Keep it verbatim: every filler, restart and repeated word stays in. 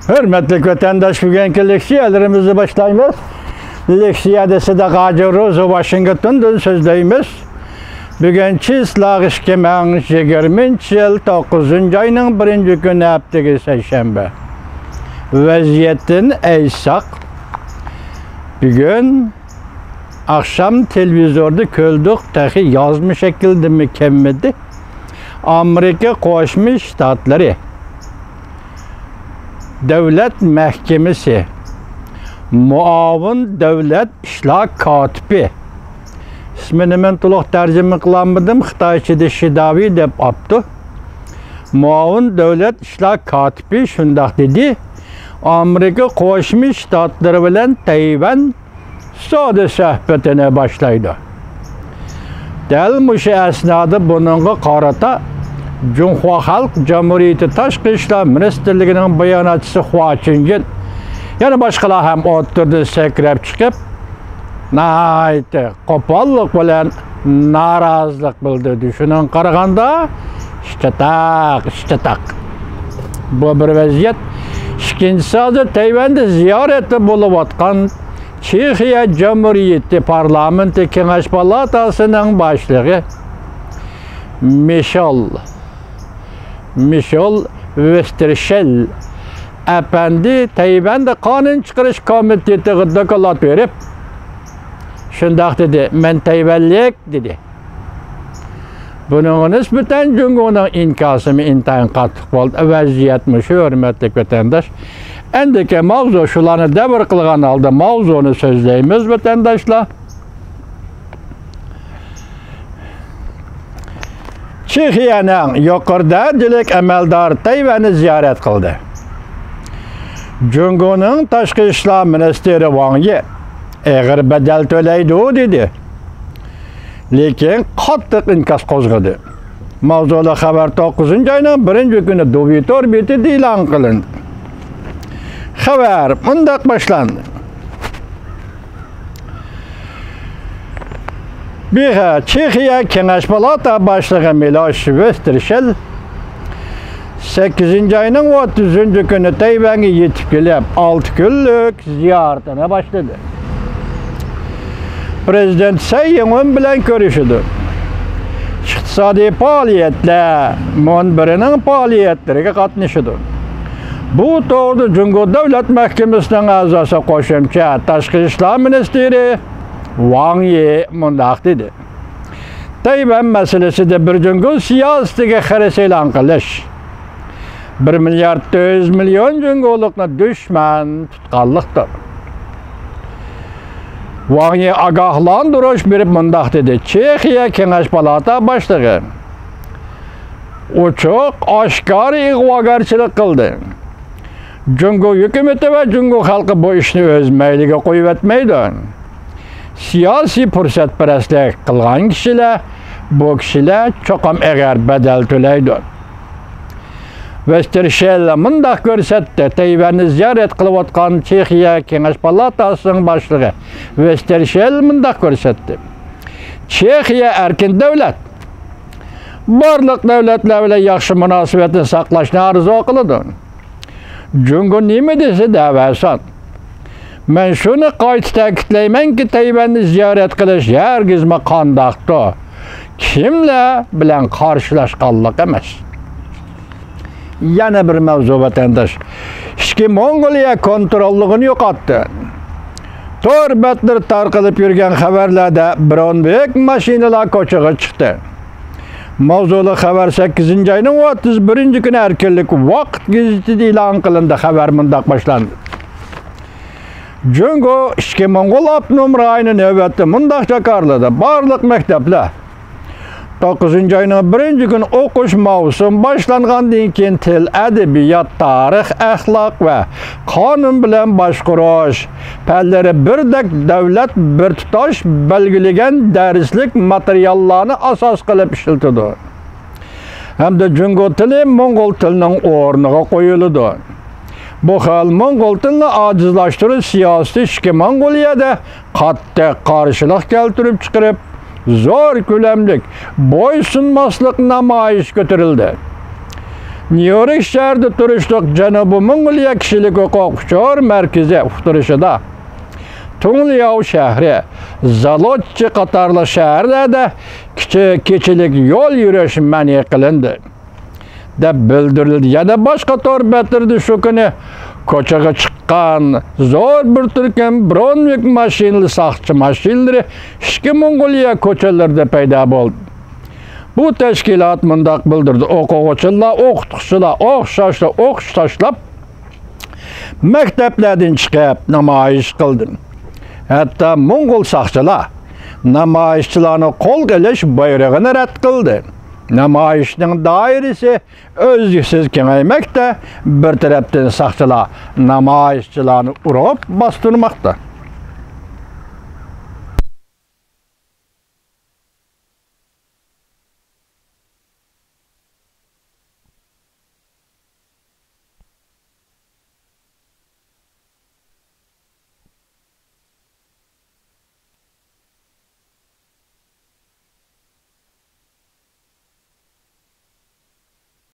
ھۆرمەتلىك ۋەتەنداش، بۈگۈنكى لېكسىيەلىرىمىزنى باشلايمىز. لېكسىيەدە سىدىق ھاجى روزى ۋاشىنگتوندىن سۆزلەيمىز. بۈگۈن چىسلاغ ئىككى مىڭ يىگىرمىنچى يىل توققۇزىنچى ئاينىڭ بىرىنچى كۈنى، ھەپتىگە سەيشەنبە. ۋەزىيەتتىن ئېيتساق، بۈگۈن ئاخشام تېلېۋىزوردا كۆردۇق، تېخى يازما شەكىلدىمۇ كەلمىدى. ئامېرىكا قوشما شتاتلىرى دۆلەت مەھكىمىسى مۇئاۋىن دۆلەت ئىشلار كاتىپى، ئىسمىنى مەن تولۇق تەرجىمە قىلالمىدىم، خىتايچىدا شىداۋى دەپ ئاپتۇ. مۇئاۋىن دۆلەت ئىشلار كاتىپى شۇنداق دېدى، ئامېرىكا قوشما شتاتلىرى بىلەن تەيۋەن سودا سۆھبىتىنى باشلايدۇ. دەل مۇشۇ ئەسنادا بۇنىڭغا قارىتا جۇڭخۇا خەلق جۇمھۇرىيىتى تاشقى ئىشلار مىنىستىرلىكىنىڭ باياناتچىسى خۇا چۈنجىن، يەنە باشقىلار ھەم ئوتتۇرىدىن سەكرەپ چىقىپ، ناھايىتى قوپاللىق بىلەن نارازىلىق بىلدۈردى. شۇنىڭغا قارىغاندا، ئىچ تىتاق، ئىچ تىتاق. بۇ بىر ۋەزىيەت. ئىككىنچىسى، ھازىر تەيۋەندە زىيارەتتە بولۇۋاتقان چېخىيە جۇمھۇرىيىتى پارلامېنتى كېڭەش پالاتاسىنىڭ باشلىقى مىشېل، مىشېل ۋېستېرشېل ئەپەندى تەيۋەندە قانۇن چىقىرىش كومىتېتىغا دوكلات بېرىپ، شۇنداق دېدى، مەن تەيۋەنلىك، دېدى. بۇنىڭغا نىسبەتەن جۇڭگونىڭ ئىنكاسىمۇ ئىنتايىن قاتتىق بولدى. ۋەزىيەت مۇشۇ، ھۆرمەتلىك ۋەتەنداش. ئەندىكى ماۋزۇ، شۇلارنى دەۋر قىلغان ھالدا ماۋزۇنى سۆزلەيمىز، ۋەتەنداشلار. چېخىيەنىڭ يۇقىرى دەرىجىلىك ئەمەلدارى تەيۋەننى زىيارەت قىلدى. جۇڭگونىڭ تاشقى ئىشلار مىنىستىرى ۋاڭ يى ئېغىر بەدەل تۆلەيدۇ، دېدى. لېكىن قاتتىق ئىنكاس قوزغىدى. ماۋزۇلۇق خەۋەر توققۇزىنچى ئاينىڭ بىرىنچى كۈنى دۇۋى تور بېتىدە ئېلان قىلىندى. خەۋەر مۇنداق باشلاندى. بىخە چېخىيە كېڭەش پالاتا باشلىقى مىلوش ۋېستېرشېل سەككىزىنچى ئاينىڭ ئوتتۇزىنچى كۈنى تەيۋەنگە يېتىپ كېلىپ، ئالتە كۈنلۈك زىيارىتىنى باشلىدى. پىرېزىدېنت سەي يىڭۋېن بىلەن كۆرۈشىدۇ. ئىقتىسادىي پائالىيەتلەر مۇنبىرىنىڭ پائالىيەتلىرىگە قاتنىشىدۇ. بۇ توغرىدا جۇڭگو دۆلەت مەھكىمىسىنىڭ ئەزاسى، قوشۇمچە تاشقى ئىشلار مىنىستىرى ۋاڭ يى مۇنداق دېدى: تەيۋەن مەسىلىسىدە بىر جۇڭگو سىياسىتىگە خىرىس ئېلان قىلىش، بىر مىليارد تۆت يۈز مىليون جۇڭگولۇقنى دۈشمەن تۇتقانلىقتۇر. ۋاڭ يى ئاگاھلاندۇرۇش بېرىپ مۇنداق دېدى: چېخىيە كېڭەش پالاتا باشلىقى ئوچۇق، ئاشكارا ئىغۋاگەرچىلىك قىلدى. جۇڭگو ھۆكۈمىتى ۋە جۇڭگو خەلقى بۇ ئىشنى ئۆز مەيلىگە قويۇۋەتمەيدۇ. سىياسىي پۇرسەتپەرەسلىك قىلغان كىشىلەر، بۇ كىشىلەر چوقۇم ئېغىر بەدەل تۆلەيدۇ. ۋېستېرشېل مۇنداق كۆرسەتتى، تەيۋەننى زىيارەت قىلىۋاتقان چېخىيە كېڭەش پالاتاسىنىڭ باشلىقى ۋېستېرشېل مۇنداق كۆرسەتتى: چېخىيە ئەركىن دۆلەت، بارلىق دۆلەتلەر بىلەن ياخشى مۇناسىۋەتنى ساقلاشنى ئارزۇ قىلىدۇ. جۇڭگو نېمە دېسە دەۋەرسۇن. مەن شۇنى قايتا تەكىتلەيمەنكى، تەيۋەننى زىيارەت قىلىش ھەرگىزمۇ قانداقتۇر، كىملەر بىلەن قارشىلاشقانلىق ئەمەس. يەنە بىر مەۋزۇ، ۋەتەنداش. ئىچكى موڭغۇلىيە كونتروللۇقىنى يوقاتتى. تور بەتلىرى تارقىلىپ يۈرگەن خەۋەرلەردە برونېۋىك ماشىنىلار كوچىغا چىقتى. ماۋزۇلۇق خەۋەر سەككىزىنچى ئاينىڭ ئوتتۇز بىرىنچى كۈنى ئەركىنلىك ۋاقىت گېزىتىدە ئېلان قىلىندى. خەۋەر مۇنداق باشلاندى: جۇڭگو ئىچكى موڭغۇل ئاپتونوم رايونى نۆۋەتتە مۇنداق جاكارلىدى: بارلىق مەكتەپلەر توققۇزىنچى ئاينىڭ بىرىنچى كۈنى ئوقۇش مەۋسۇمى باشلانغاندىن كېيىن، تىل، ئەدەبىيات، تارىخ، ئەخلاق ۋە قانۇن بىلەن باشقۇرۇش پەنلىرى بىردەك دۆلەت بىر تۇتاش بەلگىلىگەن دەرسلىك ماتېرىياللارنى ئاساس قىلىپ ئىشلىتىدۇ ھەمدە جۇڭگو تىلى موڭغۇل تىلىنىڭ ئورنىغا قويۇلىدۇ. بۇ خىل موڭغۇل تىلىنى ئاجىزلاشتۇرۇش سىياسىتى ئىچكى موڭغۇلىيەدە قاتتىق قارشىلىق كەلتۈرۈپ چىقىرىپ، زور كۆلەملىك بويسۇنماسلىق نامايىشى كۆتۈرۈلدى. نيۇ يورك شەھىرىدە تۇرۇشلۇق جەنۇبىي موڭغۇلىيە كىشىلىك ھوقۇق ئۇچۇر مەركىزى ئۇقتۇرۇشىدا، تۇڭلياۋ شەھىرى، زالوچچى قاتارلىق شەھەرلەردە كېچە-، كېچىلىك يول يۈرۈش مەنئى قىلىندى، دەپ بىلدۈرۈلدى. يەنە باشقا تور بەتلىرىدە شۇ كۈنى كوچىغا چىققان زور بىر تۈركۈم برونۋىك ماشىنىلىرى، ساقچى ماشىنىلىرى ئىچكى موڭغۇلىيە كوچىلىرىدا پەيدا بولدى. بۇ تەشكىلات مۇنداق بىلدۈردى: ئوقۇغۇچىلار، ئوقۇتقۇچىلار ئوخشاشلا ئوقۇش تاشلاپ، مەكتەپلەردىن چىقىپ نامايىش قىلدى. ھەتتا موڭغۇل ساقچىلار نامايىشچىلارنى قولغا ئېلىش بايرىقىنى رەت قىلدى. نامايىشنىڭ دائىرىسى ئۈزلۈكسىز كېڭەيمەكتە، بىر تەرەپتىن ساقچىلار نامايىشچىلارنى ئۇرۇپ باستۇرماقتا.